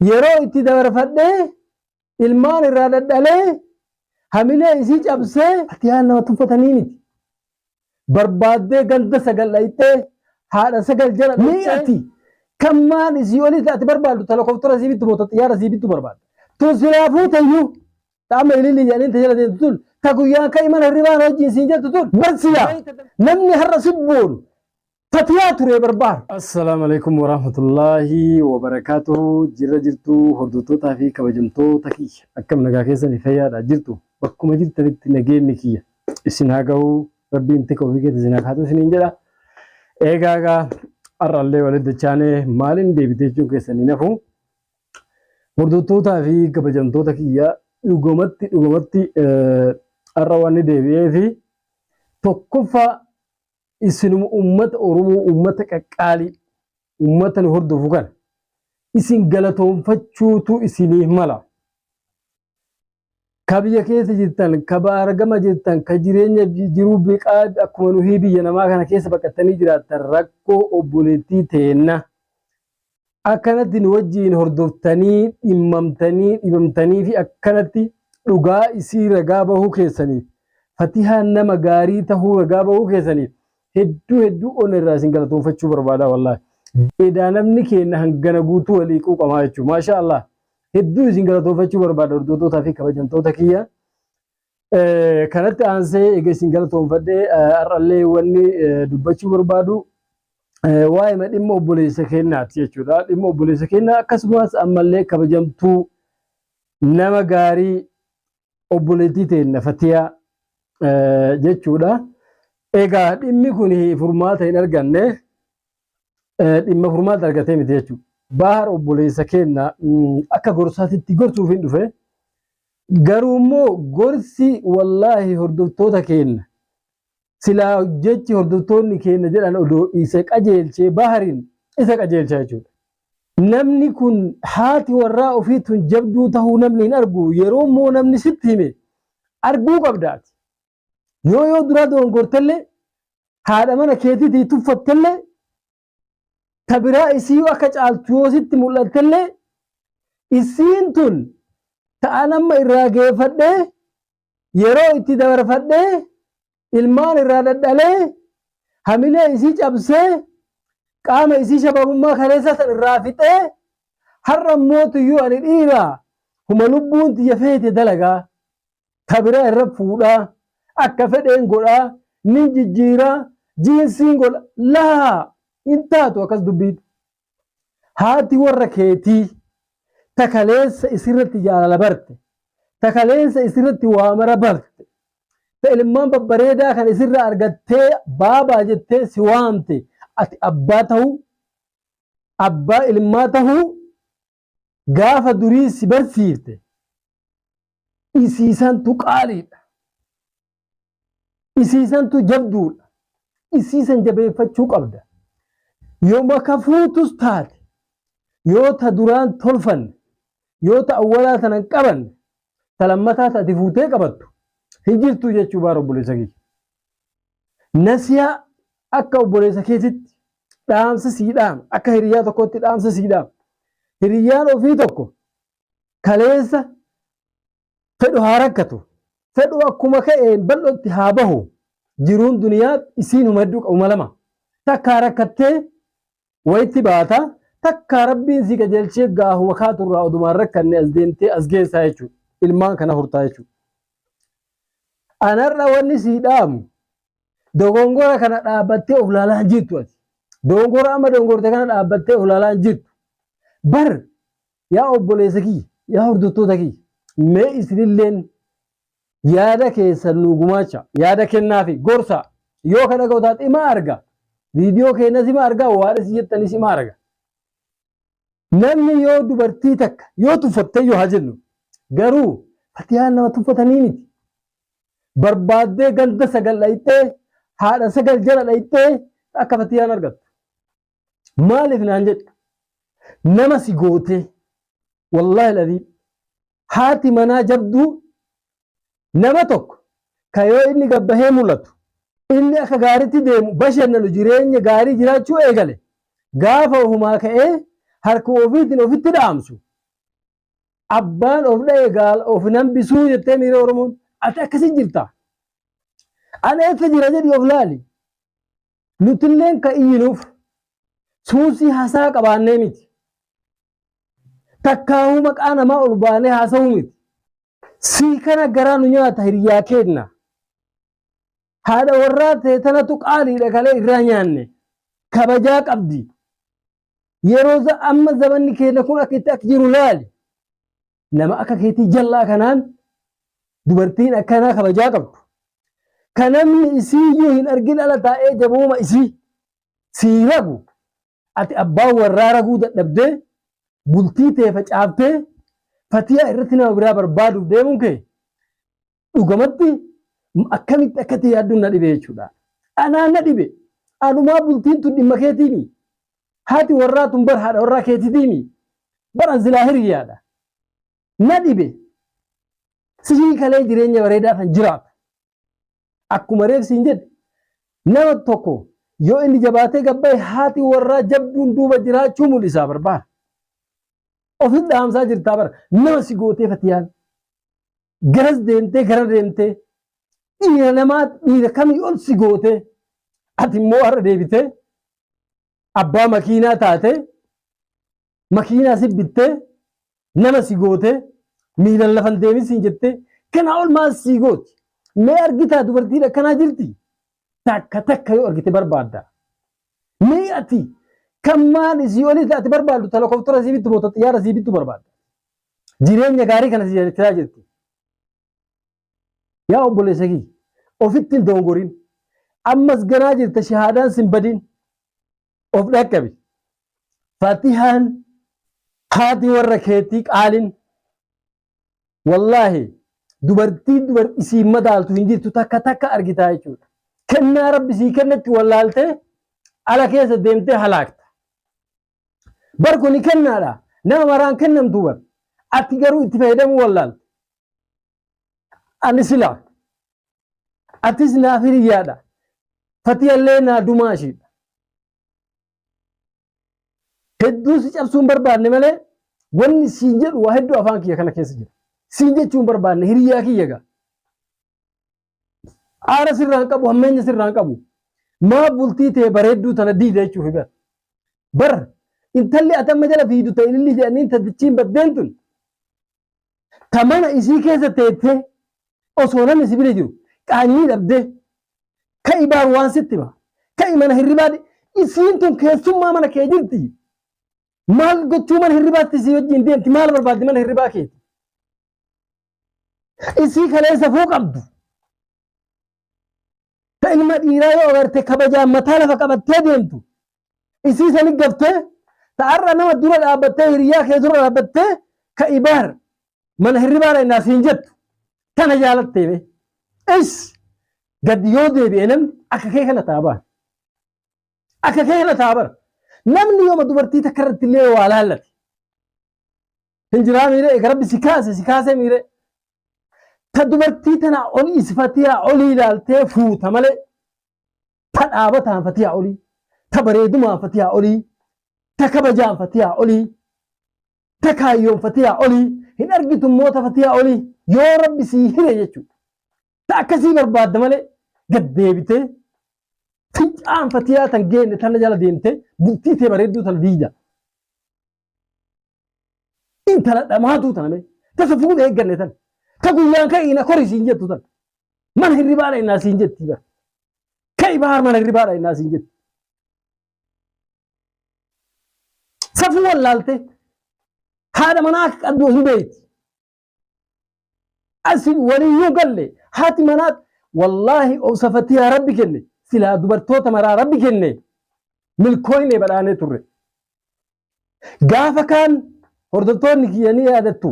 Yeroo itti dabarfadhee ilmaan irraa dhadhalee hamilee isii cabsee fatiyaan nama tuffatanii miti. Barbaaddee ganda sagal dhayxee haadha sagal jala dhayxee. Ati kan maal isii olii ati barbaaddu telekoptera sii bittu moo xiyyaara sii bittu barbaadda. Tun silaa fuuteyyuu ta'ama ililii jedhanii ta jala deemtu tun ta guyyaan ka'i mana hirribaan wajjin siin jettu tun bar silaa namni har'a si boonu fatiyaa turee barbaar. Assalaamu alaikum warahmatullaahi wabarakaatuhu. Jirra jirtu hordoftootaa fi kabajamtoota kiyya. Akkam nagaa keessanii fayyaadha jirtu. Bakkuma jirtanitti nageenyi kiyya isin haa ga'u. Rabbiin tika ofii keessa isin haa kaatu isiniin jedha. Eegaa egaa har'allee walitti dachaanee maaliin deebitee jechuun keessan hin hafu. Hordoftootaa fi kabajamtoota kiyya dhugumatti dhugumatti har'a wanni deebi'ee fi tokkoffaa isinuma ummata Oromoo ummata qaqqaalii ummata nu hordofu kana isin galatoonfachuutu isiniif mala. Ka biyya keessa jirtan, ka baargama jirtan, ka jireenya jiruu biqaa akkuma nuhii biyya namaa kana keessa baqattanii jiraattan rakkoo obboleettii teenna. Akkanatti nu wajjiin hordoftanii dhimmamtanii dhibamtanii fi akkanatti dhugaa isii ragaa bahuu keessaniif Fatihaan nama gaarii tahuu ragaa bahuu keessaniif hedduu hedduu onna irraa isin galatoonfachuu barbaada wallaahi. Edaa namni keenna hangana guutuu walii quuqamaa jechuudha. Maashaa Allah. Hedduu isin galatoonfachuu barbaada hordoftootaa fi kabajamtoota kiyya. Kanatti aansee eega isin galatoonfadhee har'allee wanni dubbachuu barbaadu waa'ee dhimma obboleessa keenyaati jechuudha. Dhimma obboleessa keenyaa akkasumas ammallee kabajamtuu nama gaarii obboleettii teenna Fatiyaa jechuudha. Egaa dhimmi kun furmaata hin arganne dhimma furmaata argatee miti jechuudha. Baahar obboleessa keenya akka gorsaatitti gorsuuf hin dhufe. Garuu immoo gorsi wallaahi hordoftoota keenya silaa jechi hordoftoonni keenya jedhan odoo isa qajeelchee Baahariin isa qajeelcha jechuudha. Namni kun haati warraa ofii tun jabduu tahuu namni hin argu yeroo immoo namni sitti hime arguu qabdaati. Yoo yoo duraa dogongortellee haadha mana keetiitii tuffattellee ta biraa isii akka caaltu yoo sitti mul'attellee isiin tun ta'an amma irraa geeffadhee yeroo itti dabarfadhee ilmaan irraa dhadhalee hamilee isii cabsee qaama isii shababummaa kaleessaa san irraa fixee har'a mootuyyuu ani dhiiraa huma lubbuun tiyya feete dalagaa ta biraa irra fuudhaa akka fedheen godhaa nin jijjiiraa jiinsiin godha laa hin taatu akkas dubbiin. Haati warra keetii ta kaleessa isirratti jaalala barte ta kaleessa isirratti waa mara barte ta ilmaan babbareedaa kan isirra argattee baabaa jettee si waamte ati abbaa tahuu abbaa ilmaa tahuu gaafa durii si barsiifte isiisantu qaaliidha. Isiisantu jabduudha. Isiisan jabeeffachuu qabda. Yooma ka fuutus taate yoo ta duraan tolfanne yoo ta awwalaa tana hin qabanne ta lammataa ta ati fuutee qabattu hin jirtu jechuu baara obboleessa kiyya. Nasiyaa akka obboleessa keetitti dhaamsa sii dhaama akka hiriyaa tokkotti dhaamsa sii dhaama. Hiriyyaan ofii tokko kaleessa fedhu haa rakkatu fedhu akkuma ka'een bal'ootti haa bahu jiruun duniyaa isiin huma hedduu qabuma lama takkaa rakkattee wayitti baata takkaa rabbiin sii qajeelchee gaafuma kaaturraa odumaan rakkanne as deemtee as geessaa jechuudha ilmaan kana hortaa jechuudha. Anarra wanni sii dhaamu dogongora kana dhaabbattee of laalaa hin jirtu ati. Dogongora amma dogongorte kana dhaabbattee of laalaa hin jirtu. Bar yaa obboleessa kiyya yaa hordoftoota kiyya mee isinilleen yaada keessan nuu gumaacha yaada kennaa fi gorsa yoo kana dhaga'u taate ima arga viidiyoo keenyas ima arga waan isin jettanis ima arga. Namni yoo dubartii takka yoo tuffatte yoo haa jennu garuu fatiyaan nama tuffatanii miti. Barbaaddee ganda sagal dhayxee haadha sagal jala dhayxee akka fatiyaan argattu. Maaliif naan jedhe nama si gootee wallaahi ladii haati manaa jabduu nama tokko ka yoo inni gabbahee mul'atu inni akka gaariitti deemu bashannanu jireenya gaarii jiraachuu eegale gaafa ofumaa ka'ee harka ofiitiin ofitti dhaamsu. Abbaan of dha'e gaala of hin hambisuu jettee miira Oromoon. Ati akkasi jirta. Ani eessa jira jedhi of laali. Nutilleen ka iyyinuuf suusii hasaa qabaannee miti. Takkaahuu maqaa namaa ol baanee haasa'uu miti. Sii kana garaa nu nyaata hiriyaa keenna. Haadha warraa ta'e tanatu qaaliidha kalee irraa nyaanne. Kabajaa qabdi. Yeroo amma zamanni keenya kun akka itti akka jiru laali. Nama akka keetii jallaa kanaan dubartiin akkanaa kabajaa qabdu. Ka namni isiiyyuu hin argin ala taa'ee jabuuma isii sii ragu ati abbaan warraa raguu dadhabdee bultii tee facaaftee fatiyaa irratti nama biraa barbaaduuf deemuun kee dhugamatti akkamitti akkatti yaadduun na dhibe jechuudha. Anaan na dhibe. Anumaa bultiin tun dhimma keetiimi. Haati warraa tun bar haadha warraa keetitiimi. Bar an silaa hiriyaadha. Na dhibe. Sihii kalee jireenya bareedaa kan jiraatu. Akkuma reef siin jedhe nama tokko yoo inni jabaatee gabbaye haati warraa jabduun duuba jiraachuu mul'isaa barbaada. Ofitti dhaamsaa jirtaa bara nama si gootee fatiyaan. Garas deemtee gara deemtee dhiira namaa dhiira kamii ol si gootee ati immoo har'a deebitee abbaa makiinaa taatee makiinaa si bittee nama si gootee miilan lafan deemin siin jettee kanaa ol maal sii gooti? Mee argitaa dubartiin akkanaa jirti? Takka takka yoo argite barbaadda. Mee ati kan maal isii olii ati barbaaddu telekoptera sii bittu moo xiyyaara sii bittu barbaadda? Jireenya gaarii kana si jiraachaa jirti. Yaa obboleessa kiyya ofitti hin doongorin. Ammas ganaa jirta shahaadaan sin badin. Of dhaqqabi. Fatihaan haati warra keetii qaalin wallaahi dubartii dubar isiin madaaltu hin jirtu takka takka argitaa jechuudha. Kennaa rabbi sii kennetti wallaaltee ala keessa deemtee halaakta. Bar kuni kennaadha. Nama maraan kennamtu bar. Ati garuu itti fayyadamuu wallaalte. Ani silaa. Atis naaf hiriyyaadha. Fatiyallee naa dumaa ishiidha. Hedduu si cabsuu hin barbaanne malee wanni siin jedhu waa hedduu afaan kiyya kana keessa jira. Siin jechuu hin barbaanne hiriyyaa kiyya gaa. Aara sirraan qabu hammeenya sirraan qabu. Maa bultii tee bareedduu tana diida jechuuf bar. Bar intalli ati amma jala fiidu ta'e ililli jedhaniin tadichiin baddeen tun ta mana isii keessa teettee osoo namni si bira jiru qaanyii dhabdee ka'i baar waan sitti hima ka'i mana hirribaa isiin tun keessummaa mana kee jirti maal gochuu mana hirribaatti si wajjin deemti maal barbaaddi mana hirribaa keeti isii kalee safuu qabdu Ta ilma dhiiraa yoo agarte kabajaan mataa lafa qabattee deemtu isii sani gaftee ta har'a nama dura dhaabbattee hiriyaa kee dura dhaabbattee ka ibaar mana hirribaa dhaqnaa siin jettu tana jaalattee bee. Is gad yoo deebi'e namni akka kee kana ta'a bara. Akka kee kana ta'a bara. Namni yooma dubartii takka irratti illee waa laallate. Hin jiraa miiree eega rabbi si kaase si kaasee miiree. Ta dubartii tana olii si fatiyaa olii ilaaltee fuuta malee ta dhaabataan fatiyaa olii ta bareedumaan fatiyaa olii ta kabajaan fatiyaa olii ta kaayyoon fatiyaa olii hin argitu immoo ta fatiyaa olii yoo rabbi sii hire jechuudha. Ta akkasii barbaadda malee gad deebitee fincaan fatiyaa tan geenne tana jala deemtee bultii tee bareedduu tana diida. Intala dhamaatuu tana mee tasa fuudha eegganne tana ta guyyaan ka'ii na kori siin jettu tana mana hirribaa dhaynaa siin jetti bara ka'i baar mana hirribaa dhaynaa siin jetti. Safuu wallaalte haadha manaa akka qabdu hin beekti. Asin waliyyuu galle haati manaa wallaahi obsa fatiyaa rabbi kenne silaa dubartoota maraa rabbi kenne milkooyne badhaanee turre. Gaafa kaan hordoftoonni kiyya ni yaadattu.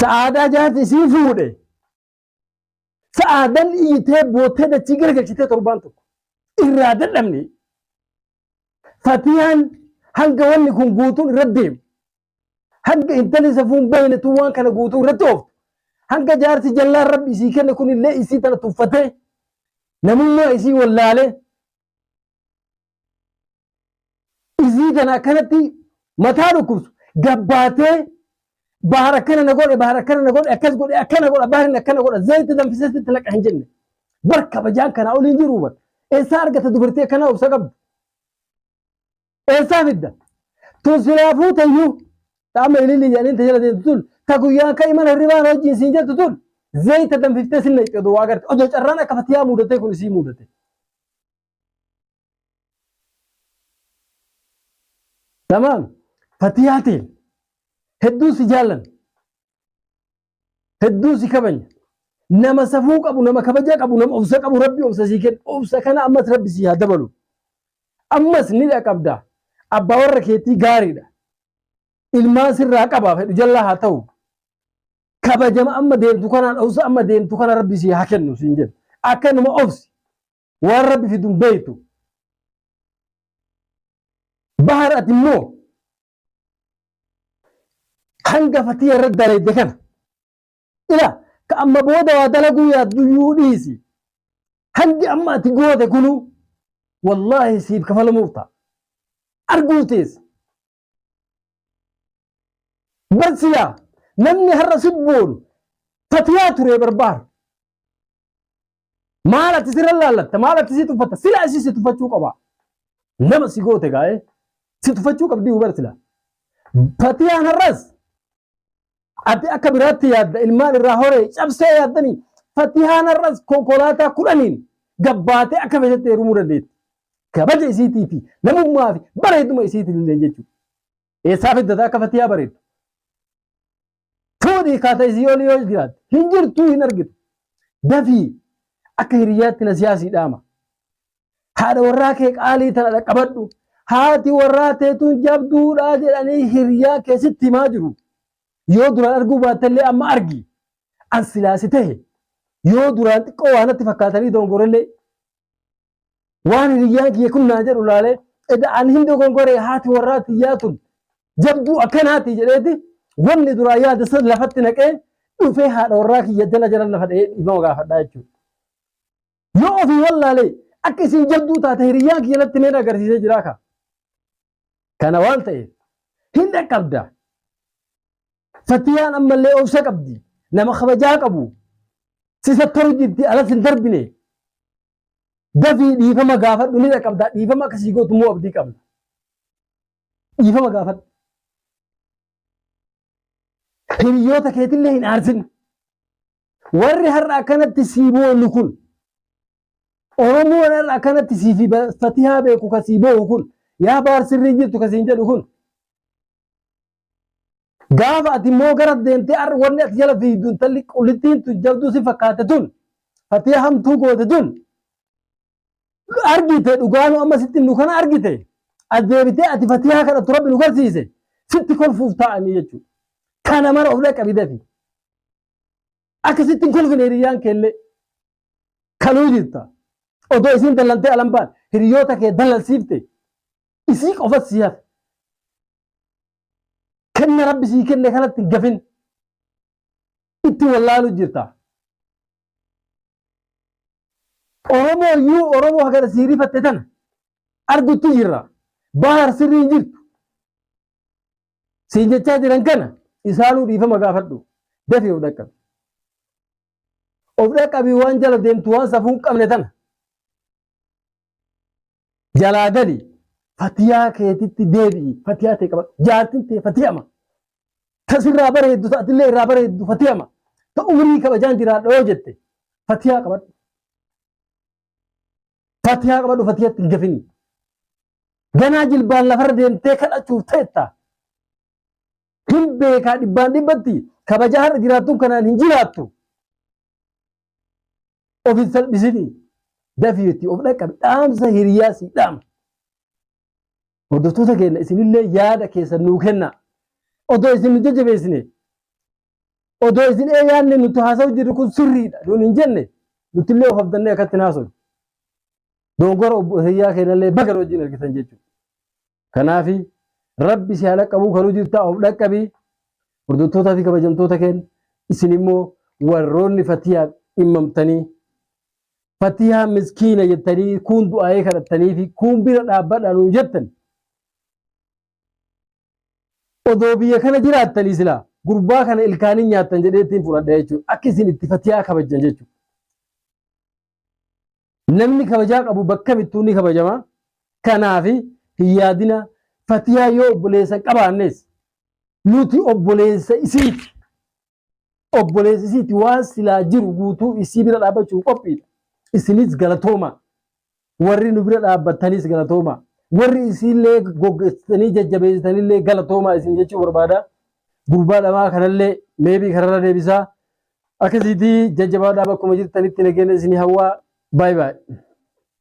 Sa'aadaa jaarti isii fuudhe. Sa'aadan iyyitee boottee dachii garagalchitee torbaan tokko. Irraa dadhabne. Fatiyaan hanga wanni kun guutuun irra deemu. Hanga intalli safuun beekne tun waan kana guutuu irratti ooftu. Hanga jaarsi jallaan rabbi isii kenne kun illee isii tana tuffatee namummaa isii wallaalee isii tana akkanatti mataa dhukkubsu Gabbaatee bahar akkana na godhe, bahar akkana na godhe, akkas godhe, akkana godha, baharin akkana godha, zayita danfisee sitti laqa hin jenne. Bar kabajaan kanaa olii hin jiru bar. Eessaa argata dubartii akkanaa obsa qabdu? Eessaa fidda? Tun silaa fuuteyyuu ta amma ililii jedhaniin ta jala deemtu tun ta guyyaan ka'i mana hirribaan wajjin siin jettu tun zayita danfiftee sin naqxe odoo waa garte odoo carraan akka fatiyaa muudatee kun isii muudate. Tamaam fatiyaatiin hedduu si jaallan hedduu si kabanya nama safuu qabu nama kabaja qabu nama obsa qabu rabbi obsa sii kenna obsa kana ammas rabbi sii haa dabalu ammas ni dhaqabda abbaa warra keetii gaariidha ilmaan sirraa qaba fedhu jallaa haa ta'u kabajama amma deemtu kanaan obsa amma deemtu kana rabbi sii haa kennu siin jedhu akkanuma obsi waan rabbi fidu hin beektu bahar ati immoo hanga fatiya irra dareedde kana ila ka amma booda waa dalaguu yaadduyyuu dhiisi hangi amma ati goote kunu wallaahi siif kafalamuuf ta'a arguu teessa bar silaa namni har'a si boonu fatiyaa turee barbaar Maal ati sirra laallatta? Maal ati si tuffatta? Sila isii si tuffachuu qaba. Nama si goote gaa'ee si tuffachuu qabdii hubar sila. Fatiyaan har'as ati akka biraatti yaadda ilmaan irraa horee cabsee yaaddanii fatiyaan har'as konkolaataa kudhaniin gabbaatee akka feetetti heerumuu dandeetti. Kabaja isiitii fi namummaa fi bareeduma isiitiin illee jechuudha. Eessaa fiddata akka fatiyaa bareeddu? Fuudhii kaata isii olii yoo jiraatte hin jirtuu hin argitu. Dafii akka hiriyyaatti nasiyaa sii dhaama. Haadha warraa kee qaalii tana dhaqqabadhu. Haati warraa teetuun jabduudhaa jedhanii hiriyaa kee sitti himaa jiru. Yoo duraan arguu baattellee amma argi. An silaa si tahe yoo duraan xiqqoo waa natti fakkaatanii dongorellee waan hiriyyaan kiyya kun naa jedhu laalee eda an hin dogongoree haati warraa tiyyaa tun jabduu akkanaati jedheeti wanni duraa yaada san lafatti naqee dhufee haadha warraa kiyya jala jala lafa dha'ee dhiifama gaafadhaa jechuudha. Yoo ofii wallaalee akka isin jabduu taate hiriyyaan kiyya natti mee agarsiisee jiraa ka. Kana waan ta'eef hin dhaqqabda. Fatiyaan ammallee obsa qabdi. Nama kabajaa qabu. Si sattaru jirti alas hin darbine. Dafii dhiifama gaafadhu ni dhaqqabda. Dhiifama akka sii gootu immoo abdii qabna. Dhiifama gaafadhu. Hiriyoota keetillee hin aarsin. Warri har'a akkanatti sii boonu kun Oromoon har'a akkanatti sii fi fatihaa beeku ka sii boohu kun yaa baar sirrii jirtu ka siin jedhu kun Gaafa ati immoo gara deemtee arra wanni ati jala fiigdu intalli qullittiin tun jabduu si fakkaate tun fatiya hamtuu goote tun argite dhugaanu amma sitti nu kana argite as deebitee ati fatiyaa kadhattu rabbi nu garsiise sitti kolfuuf taa'anii jechuudha. Kana mara of dhaqqabi dafi. Akka sitti hin kolfine hiriyyaan keellee kaluu jirta. Odoo isiin dallantee alan baan hiriyoota kee dallansiifte isii qofa si hafe. Kenna rabbi sii kenne kanatti hin gafin. Itti wallaalu jirta. Oromoo iyyuu Oromoo hagana sii rifatte tana argutti jirra. Bahar sirrii hin jirtu. Siin jechaa jiran kana isaanuu dhiifama gaafadhu. Dafii of dhaqqabi. Of dhaqqabi waan jala deemtu waan safuu hin qabne tana. Jalaa gali fatiyaa keetitti deebi'i fatiyaa tee qabadhu jaartin tee fatiyama ta sirraa bareeddu ta atillee irraa bareeddu fatiyama ta umrii kabajaan jiraadha yoo jette fatiyaa qabadhu fatiyaa qabadhu fatiyatti hin gafini ganaa jilbaan lafarra deemtee kadhachuuf teetta hin beekaa dhibbaan dhibbatti kabajaa har'a jiraattuun kanaan hin jiraattu of hin salphisini dafii itti of dhaqqabi dhaamsa hiriyaa sii dhaama. Hordoftoota keenya isinillee yaada keessan nuu kenna. Odoo isin nu jajjabeessine odoo isin ee yaadne nuti haasa'u jirru kun sirriidha nuun hin jenne nutillee of abdannee akkatti hin haasofne. Dongora obbo hiriyaa keenyallee baga nu wajjin argitan jechuudha. Kanaafi rabbi si haa dhaqqabuu kanuu jirtaa of dhaqqabii hordoftootaa fi kabajamtoota keenya isin immoo warroonni fatiyaa dhimmamtanii fatiyaa miskiina jettanii kuun du'aa'ee kadhattanii fi kuun bira dhaabbadha nuun jettan Odoo biyya kana jiraattanii silaa gurbaa kana ilkaaniin nyaattan jedheettiin fudhadha jechuudha. Akka isin itti Fatiyaa kabajjan jechuudha. Namni kabajaa qabu bakka mittuu ni kabajama. Kanaaf hin yaadina, Fatiyaa yoo obboleessa hin qabaannes nuti obboleessa isiiti. Obboleessa isiiti, waan silaa jiru guutuu isii bira dhaabbachuuf qophiidha. Isinis galatooma. Warri nu bira dhaabbattanis galatooma. Warri isiillee goggeessitanii jajjabeessitanillee galatooma isin jechuu barbaada. Gurbaa dhamaa kanallee meebii kararra deebisaa. Akkasiitii jajjabaadhaa, bakkuma jirtanitti nageenya isinii hawwaa. Baay'ee baay'ee.